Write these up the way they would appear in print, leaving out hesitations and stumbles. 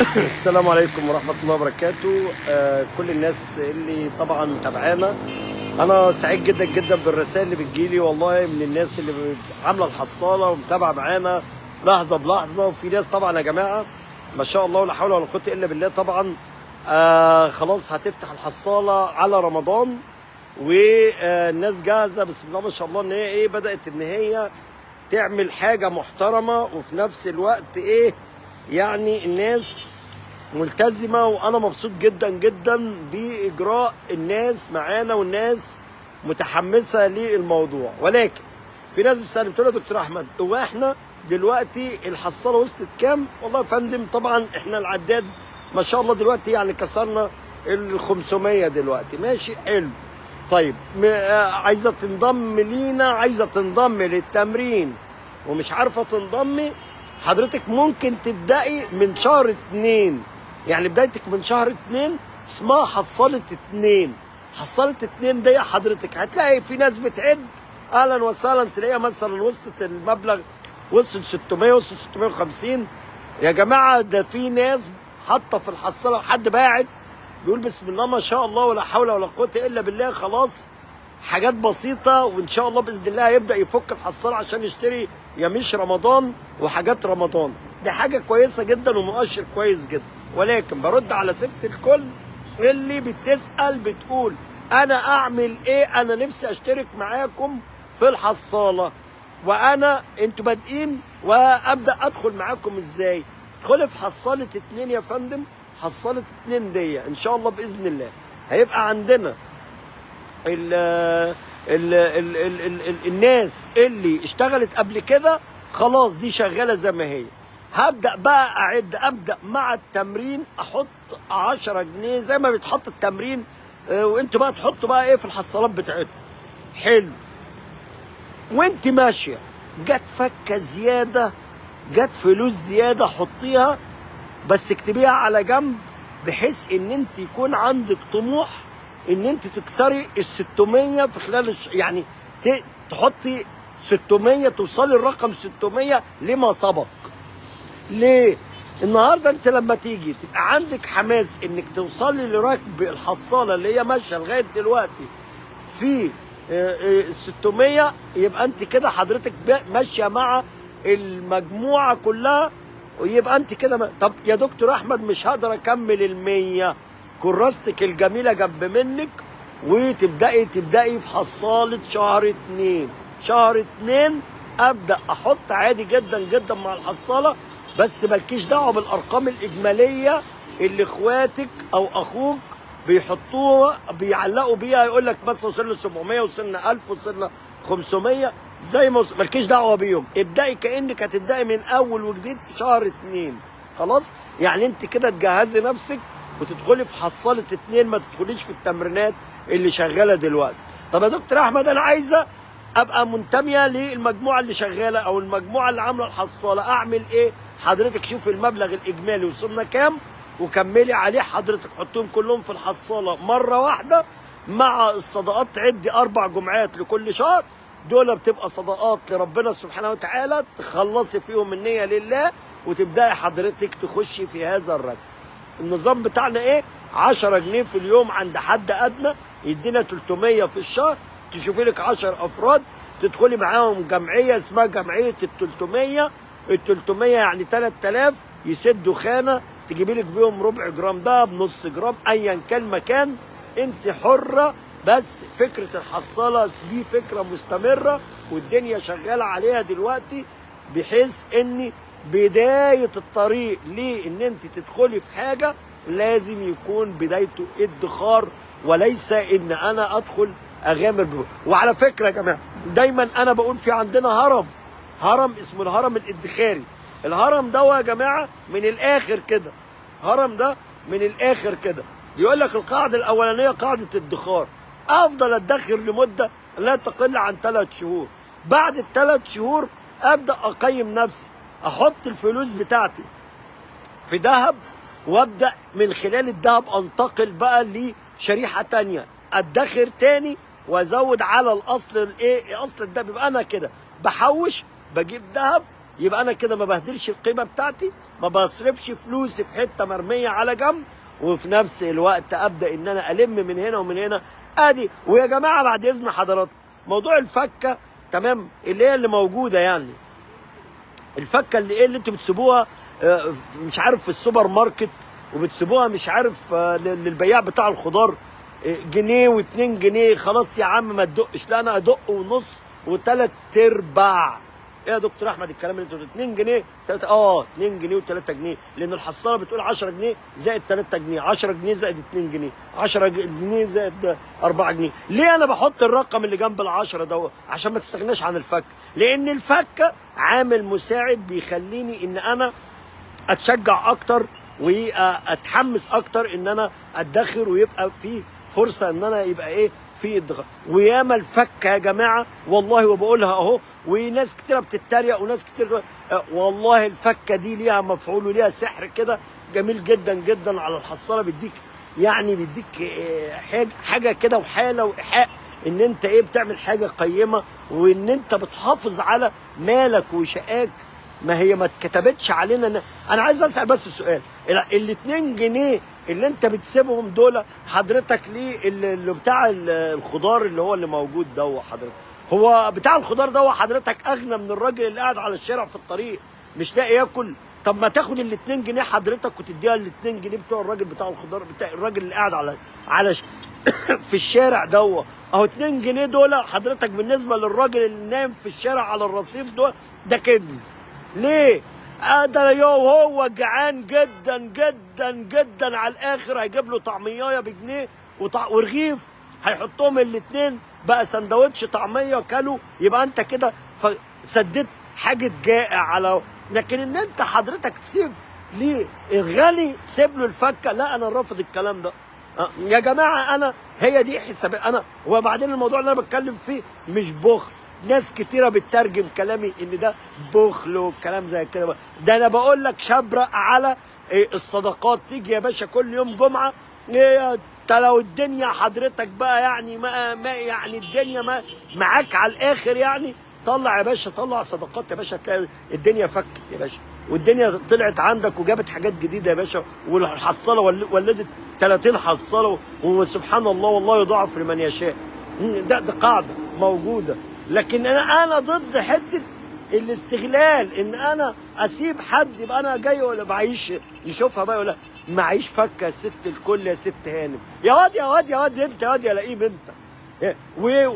السلام عليكم ورحمة الله وبركاته. كل الناس اللي طبعا متابعانا، انا سعيد جدا جدا بالرسائل اللي بتجيلي والله من الناس اللي عاملة الحصالة ومتابعة معانا لحظة بلحظة. وفي ناس طبعا يا جماعة ما شاء الله ولا حول ولا قوة الا بالله، طبعا خلاص هتفتح الحصالة على رمضان والناس جاهزة بسم الله ما شاء الله، ان هي ايه بدأت ان هي تعمل حاجة محترمة، وفي نفس الوقت ايه يعني الناس ملتزمة. وانا مبسوط جدا جدا باجراء الناس معانا والناس متحمسة للموضوع. ولكن في ناس بتسألني بتقول يا دكتور احمد هو احنا دلوقتي الحصالة وصلت كام؟ والله يا فندم طبعا احنا العداد ما شاء الله دلوقتي يعني كسرنا ال 500 دلوقتي، ماشي حلو. طيب عايزه تنضم لينا، عايزه تنضم للتمرين ومش عارفه تنضمي، حضرتك ممكن تبدأي من شهر 2، يعني بدايتك من شهر 2 اسمها حصالة 2. حصالة 2 دي حضرتك هتلاقي في ناس بتعد اهلا وسهلا، تلاقيها مثلا وصلت المبلغ، وصل 600، وصل 650. يا جماعة ده في ناس حاطة في الحصالة، وحد باعت بيقول بسم الله ما شاء الله ولا حول ولا قوة إلا بالله، خلاص حاجات بسيطة وإن شاء الله بإذن الله هيبدأ يفك الحصالة عشان يشتري يميش رمضان وحاجات رمضان. دي حاجة كويسة جدا ومؤشر كويس جدا. ولكن برد على ست الكل اللي بتسأل بتقول أنا أعمل إيه، أنا نفسي أشترك معاكم في الحصالة وأنا أنتوا بادئين وأبدأ أدخل معاكم إزاي؟ ادخلي في حصالة 2 يا فندم. حصالة 2 دي إن شاء الله بإذن الله هيبقى عندنا ال ال ال ال ال ال الناس اللي اشتغلت قبل كده خلاص دي شغالة زي ما هي. هبدأ بقى أعد، أبدأ مع التمرين أحط 10 جنيه زي ما بيتحط التمرين، وانتوا بقى تحطوا بقى ايه في الحصالات بتاعتكم. حلو. وانت ماشية جت فكة زيادة، جت فلوس زيادة، حطيها بس اكتبيها على جنب، بحيث ان انت يكون عندك طموح ان انت تكسري ال 600 في خلال يعني تحطي 600، توصلي الرقم 600 لما سبق. ليه؟ النهارده انت لما تيجي تبقى عندك حماس انك توصلي لركب الحصاله اللي هي ماشية لغاية دلوقتي في 600، يبقى انت كده حضرتك ماشية مع المجموعة كلها، ويبقى انت كده طب يا دكتور احمد مش هقدر اكمل 100، كراستك الجميلة جنب منك، وتبداي في حصاله شهر 2. شهر 2 ابدا احط عادي جدا جدا مع الحصاله، بس مالكيش دعوه بالارقام الاجمالية اللي اخواتك او اخوك بيحطوها بيعلقوا بيها، يقول لك بس وصلنا 700، وصلنا 1000، وصلنا 500، زي ما مالكيش دعوه بيهم. ابداي كانك هتبداي من اول وجديد في شهر 2. خلاص يعني انت كده تجهزي نفسك وتدخلي في حصاله 2، ما تدخليش في التمرينات اللي شغالة دلوقتي. طب يا دكتور احمد انا عايزه ابقى منتميه للمجموعة اللي شغالة او المجموعة اللي عامله الحصاله، اعمل ايه؟ حضرتك شوفي المبلغ الاجمالي وصلنا كام وكملي عليه حضرتك، حطيهم كلهم في الحصاله مرة واحدة مع الصدقات. تعدي 4 جمعات لكل شهر، دول بتبقى صدقات لربنا سبحانه وتعالى، تخلصي فيهم النية لله وتبداي حضرتك تخشي في هذا الركب. النظام بتاعنا ايه؟ 10 جنيه في اليوم عند حد ادنى، يدينا 300 في الشهر. تشوفي لك 10 افراد تدخلي معاهم جمعية اسمها جمعية ال 300، ال 300 يعني 3000 يسدوا خانه، تجيبي لك بيهم ربع جرام دهب، نص جرام، ايا كان مكان، انت حره. بس فكرة الحصاله دي فكرة مستمرة والدنيا شغالة عليها دلوقتي، بحيث ان بداية الطريق لان انت تدخلي في حاجة لازم يكون بدايته ادخار، وليس ان انا ادخل اغامر بيه. وعلى فكرة يا جماعة دايما انا بقول في عندنا هرم اسمه الهرم الادخاري. الهرم ده يا جماعة من الاخر كده، هرم ده من الاخر كده يقول لك القاعدة الاولانية قاعدة ادخار، افضل ادخر لمدة لا تقل عن 3 شهور. بعد ال3 شهور ابدا اقيم نفسي، احط الفلوس بتاعتي في ذهب، وابدا من خلال الذهب انتقل بقى لشريحه تانية، ادخر تاني وازود على الاصل الايه، اصل الذهب. يبقى انا كده بحوش، بجيب ذهب، يبقى انا كده ما بهدرش القيمة بتاعتي، ما بصرفش فلوسي في حتة مرمية على جنب، وفي نفس الوقت ابدا ان انا الم من هنا ومن هنا. ادي ويا جماعة بعد اذن حضراتكم موضوع الفكه، تمام، اللي هي اللي موجودة، يعني الفكه اللي ايه اللي انتوا بتسيبوها مش عارف في السوبر ماركت، وبتسيبوها مش عارف للبياع بتاع الخضار جنيه واتنين جنيه، خلاص يا عم ما تدقش، لا انا ادق ونص وتلات ارباع. ايه يا دكتور احمد الكلام اللي انت بتقوله؟ 2 جنيه 3، 2 جنيه و3 جنيه، لان الحصاله بتقول 10 جنيه زائد 3 جنيه، 10 جنيه زائد 2 جنيه، 10 جنيه زائد 4 جنيه. ليه انا بحط الرقم اللي جنب ال10 ده؟ عشان ما تستغناش عن الفك، لان الفكه عامل مساعد بيخليني ان انا اتشجع اكتر واتحمس اكتر ان انا ادخر، ويبقى في فرصة ان انا يبقى ايه في ادخار. وياما الفكه يا جماعة والله، وبقولها اهو، وناس كتيرة بتتريق وناس كتير، والله الفكه دي ليها مفعول وليها سحر كده جميل جدا جدا على الحصاله، بيديك يعني بيديك حاجة كده وحاله وايحاء ان انت ايه بتعمل حاجة قيمة، وان انت بتحافظ على مالك وشقاك. ما هي ما اتكتبتش علينا. انا عايز اسال بس سؤال، ال2 جنيه اللي انت بتسيبهم دول حضرتك ليه اللي بتاع الخضار اللي هو اللي موجود ده حضرتك، هو بتاع الخضار ده حضرتك اغنى من الراجل اللي قاعد على الشارع في الطريق مش لاقي ياكل؟ طب ما تاخد ال2 جنيه حضرتك وتديها ال2 جنيه بتوع الراجل بتاع الخضار، بتاع الراجل اللي قاعد على في الشارع ده، اهو 2 جنيه دول حضرتك بالنسبة للراجل اللي نايم في الشارع على الرصيف دول ده كنز. ليه؟ ده يو هو جعان جدا جدا جدا على الاخر، هيجيب له طعميه بجنيه ورغيف، هيحطهم الاثنين بقى سندوتش طعميه كلو، يبقى انت كده سددت حاجة جائع على. لكن ان انت حضرتك تسيب ليه الغني تسيب له الفكه، لا انا رافض الكلام ده يا جماعة. انا هي دي حسابي انا. وبعدين الموضوع اللي انا بتكلم فيه مش بخل، ناس كتيرة بتترجم كلامي ان ده بخل وكلام زي كده، ده انا بقول لك شبرق على الصدقات. تيجي يا باشا كل يوم جمعه، انت لو الدنيا حضرتك بقى يعني ما يعني الدنيا ما معاك على الاخر، يعني طلع يا باشا، طلع صدقات يا باشا، تلاقي الدنيا فكت يا باشا، والدنيا طلعت عندك وجابت حاجات جديدة يا باشا، والحصاله ولدت 30 حصاله، وسبحان الله والله يضاعف لمن يشاء. ده قاعدة موجودة. لكن انا ضد حتة الاستغلال، ان انا اسيب حد يبقى انا جاي ولا بعيش يشوفها بقى يقول معيش فكه يا ست الكل يا ست هانم، يا واد يا واد يا واد انت يا واد يا لئيم انت.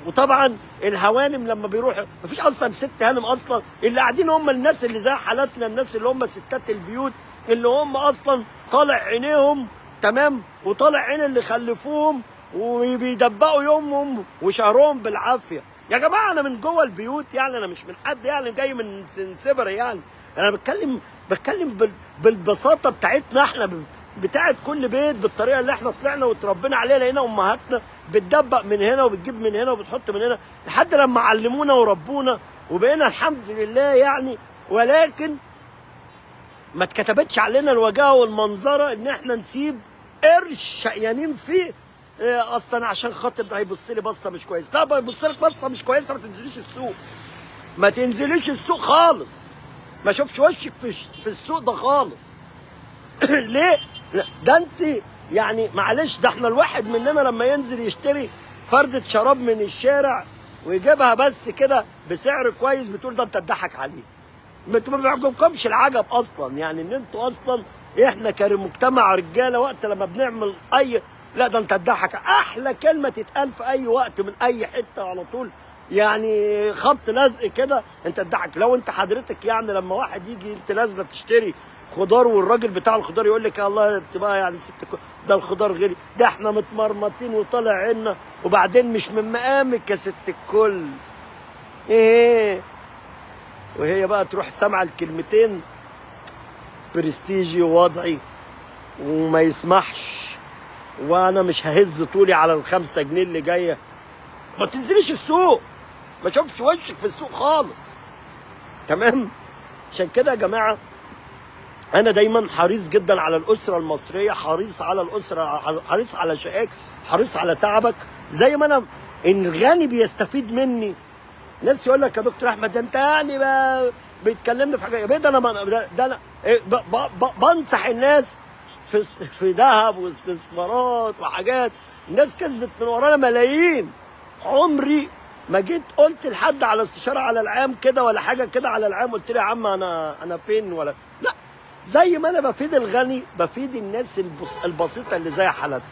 وطبعا الهوانم لما بيروحوا مفيش اصلا ست هانم اصلا، اللي قاعدين هم الناس اللي زي حالاتنا، الناس اللي هم ستات البيوت، اللي هم اصلا طالع عينيهم، تمام، وطالع عين اللي خلفوهم، وبيدبقوا يومهم وشهرهم بالعافية. يا جماعة انا من جوه البيوت، يعني انا مش من حد يعني جاي من سنسبر، يعني انا بتكلم بالبساطة بتاعتنا احنا، بتاعت كل بيت، بالطريقة اللي احنا طلعنا وتربينا عليها، لقينا امهاتنا بتدبق من هنا وبتجيب من هنا وبتحط من هنا، لحد لما علمونا وربونا وبقينا الحمد لله يعني. ولكن ما اتكتبتش علينا الوجاهة والمنظره ان احنا نسيب قرش شقيانين فيه اصلا عشان خاطر ده هيبص لي بصة مش كويسة. لا بيبص لك بصة مش كويسة، ما تنزليش السوق، ما تنزليش السوق خالص، ما اشوفش وشك في السوق ده خالص. ليه؟ لا ده انت يعني معلش، ده احنا الواحد مننا لما ينزل يشتري فردة شراب من الشارع ويجيبها بس كده بسعر كويس بتقول ده انت تضحك عليه. انتوا ما بيعجبكمش العجب اصلا، يعني ان انتوا اصلا احنا كمجتمع رجاله وقت لما بنعمل اي لا ده انت تضحك، احلى كلمة تتقال في اي وقت من اي حتة على طول، يعني خبط لزق كده انت تضحك. لو انت حضرتك يعني لما واحد يجي انت نازله تشتري خضار والراجل بتاع الخضار يقول لك يا الله انت بقى يعني ست ده الخضار غالي، ده احنا متمرمطين وطالع عنا، وبعدين مش من مقامك يا ست الكل ايه، وهي بقى تروح سامعه الكلمتين برستيجي ووضعي وما يسمحش، وانا مش ههز طولي على ال5 جنيه اللي جاية. ما تنزليش السوق، ما اشوفش وشك في السوق خالص، تمام؟ عشان كده يا جماعة انا دايما حريص جدا على الاسرة المصرية، حريص على الاسرة، حريص على شقاك، حريص على تعبك. زي ما انا ان الغني بيستفيد مني، ناس يقول لك يا دكتور احمد ده انت يعني بيتكلمني في حاجة يا بيه، ده انا ده انا بنصح الناس في ذهب واستثمارات وحاجات، الناس كسبت من ورانا ملايين. عمري ما جيت قلت لحد على استشاره على العام كده ولا حاجة كده على العام، قلت له يا عم انا فين ولا لا. زي ما انا بفيد الغني بفيد الناس البسيطة اللي زي حالتنا.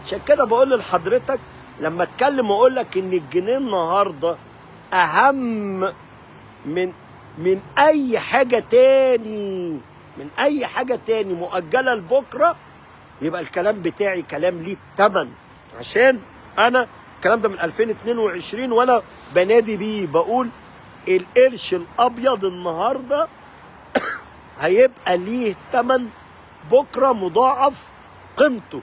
عشان كده بقول لحضرتك لما اتكلم واقول لك ان الجنيه النهارده اهم من اي حاجة تاني، من اي حاجة تاني مؤجلة لبكرة، يبقى الكلام بتاعي كلام ليه ثمن. عشان انا الكلام ده من 2022 وانا بنادي بيه، بقول القرش الابيض النهارده هيبقى ليه ثمن بكره مضاعف قيمته،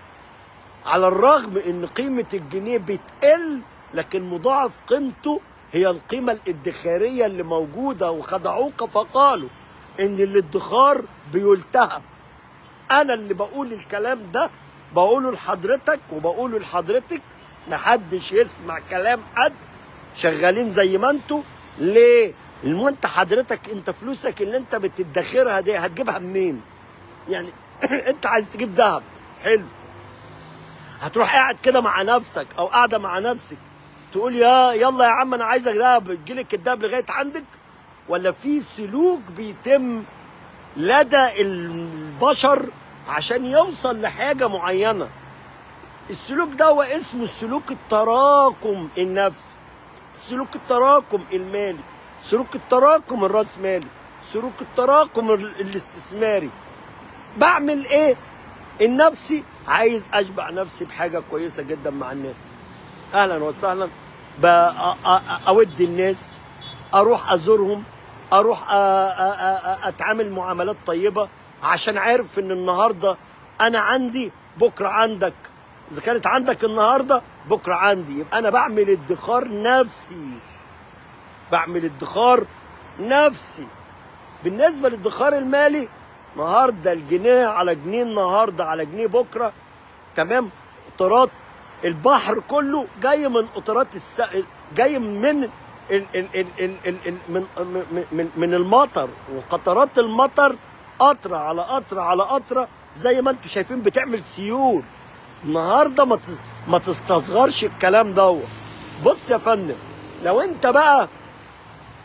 على الرغم ان قيمة الجنيه بتقل، لكن مضاعف قيمته هي القيمة الادخاريه اللي موجودة. وخدعوك فقالوا ان الادخار بيلتهم. انا اللي بقول الكلام ده، بقوله لحضرتك وبقوله لحضرتك، محدش يسمع كلام حد، شغالين زي ما انتوا. ليه؟ المهم انت حضرتك انت فلوسك اللي انت بتدخرها دي هتجيبها منين؟ يعني انت عايز تجيب ذهب، حلو، هتروح قاعد كده مع نفسك او قاعدة مع نفسك تقول يا يلا يا عم انا عايزك ذهب، تجيلك الذهب لغاية عندك؟ ولا في سلوك بيتم لدى البشر عشان يوصل لحاجة معينة؟ السلوك ده هو اسمه السلوك التراكم النفسي، سلوك التراكم المالي، سلوك التراكم الراسمالي، سلوك التراكم الاستثماري. بعمل ايه؟ النفسي عايز اشبع نفسي بحاجة كويسة جدا مع الناس، اهلا وسهلا، اود الناس، اروح ازورهم، اروح اتعامل معاملات طيبة، عشان عارف ان النهارده انا عندي بكره عندك، اذا كانت عندك النهارده بكره عندي. يبقى انا بعمل ادخار نفسي، بعمل ادخار نفسي. بالنسبة للادخار المالي، النهارده الجنيه على جنيه النهارده على جنيه بكره، تمام؟ قطرات البحر كله جاي من قطرات جاي من ال ال ال ال ال ال من من من المطر، وقطرات المطر قطرة على قطرة على قطرة زي ما انتم شايفين بتعمل سيول. النهارده ما تستصغرش الكلام دوت. بص يا فندم، لو انت بقى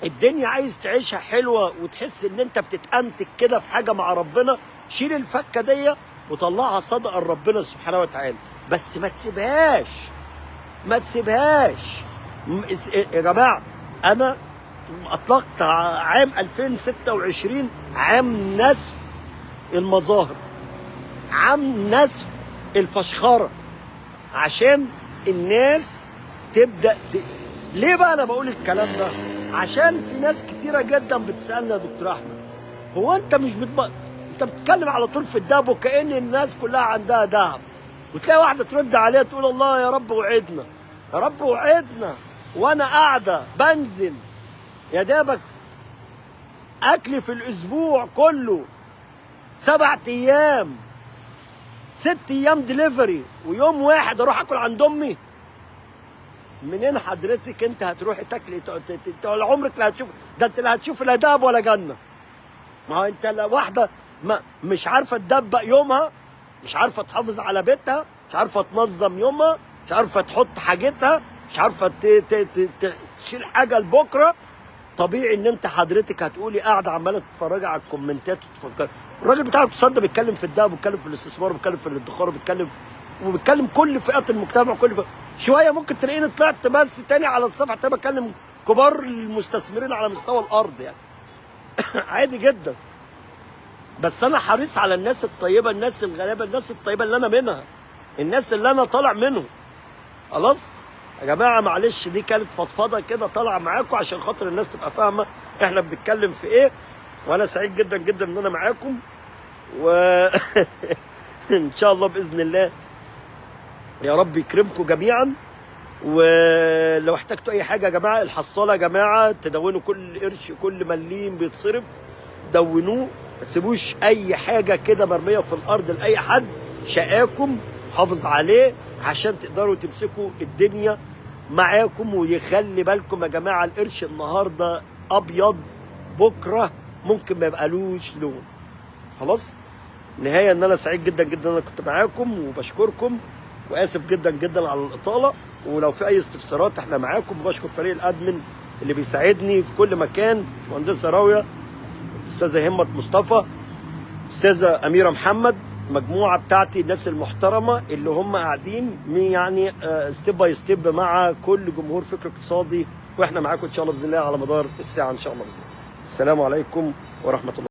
الدنيا عايز تعيشها حلوة وتحس ان انت بتتأنتك كده في حاجة مع ربنا، شيل الفكه دي وطلعها صدقه لربنا سبحانه وتعالى، بس ما تسيبهاش، ما تسيبهاش. يا جماعة انا اطلقت عام 2026 عام نسف المظاهر، عام نسف الفشخره، عشان الناس تبدا ليه بقى انا بقول الكلام ده؟ عشان في ناس كتيرة جدا بتسالني يا دكتور احمد، هو انت مش انت بتتكلم على طول في الدهب وكأن الناس كلها عندها دهب، وتلاقي واحدة ترد عليها تقول الله يا رب وعدنا، يا رب وعدنا، وانا قاعدة بنزل يا دابك اكلي في الاسبوع كله 7 ايام، 6 ايام دليفري، ويوم واحد اروح اكل عند امي. منين حضرتك انت هتروحي تاكلي؟ انت ولا عمرك لا هتشوف ده، انت لا هتشوف لا دهب ولا جنة. ما هو انت لا واحدة ما مش عارفه تدبق يومها، مش عارفه تحافظ على بيتها، مش عارفه تنظم يومها، مش عارفه تحط حاجتها، مش عارفه تشيل حاجة لبكرة. طبيعي ان انت حضرتك هتقولي قاعدة عماله تتفرجي على الكومنتات وتفكري. الراجل بتاع الاقتصاد ده بيتكلم في الدهب، وبيتكلم في الاستثمار، وبيتكلم في الادخار، وبيتكلم كل فئات المجتمع، كل فئة. شوية ممكن تلاقيني طلعت بس تاني على الصفحة تاني بكلم كبار المستثمرين على مستوى الارض يعني. عادي جدا. بس انا حريص على الناس الطيبة، الناس الغلابة، الناس الطيبة اللي انا منها، الناس اللي انا طالع منهم. خلاص يا جماعة، معلش دي كانت فضفضة كده طالعه معاكم عشان خاطر الناس تبقى فاهمه احنا بنتكلم في ايه. وانا سعيد جدا جدا ان انا معاكم، و ان شاء الله باذن الله يا رب يكرمكم جميعا. ولو احتجتوا اي حاجة يا جماعة، الحصاله يا جماعة تدونوا كل قرش، كل مليم بيتصرف دونوه، ما تسيبوش اي حاجة كده مرمية في الارض لاي حد. شقاكم حافظ عليه عشان تقدروا تمسكوا الدنيا معاكم. ويخلي بالكم يا جماعة، القرش النهارده ابيض بكره ممكن ما يبقالوش لون. خلاص، نهاية ان انا سعيد جدا جدا ان انا كنت معاكم، وبشكركم، واسف جدا جدا على الاطالة. ولو في اي استفسارات احنا معاكم. وبشكر فريق ال admin اللي بيساعدني في كل مكان، مهندسه راويه، استاذه همت مصطفى، استاذه اميره محمد، مجموعة بتاعتي، الناس المحترمة اللي هم قاعدين يعني step by step مع كل جمهور فكر اقتصادي، واحنا معاكم ان شاء الله باذن الله على مدار الساعة ان شاء الله باذن الله. السلام عليكم ورحمة الله.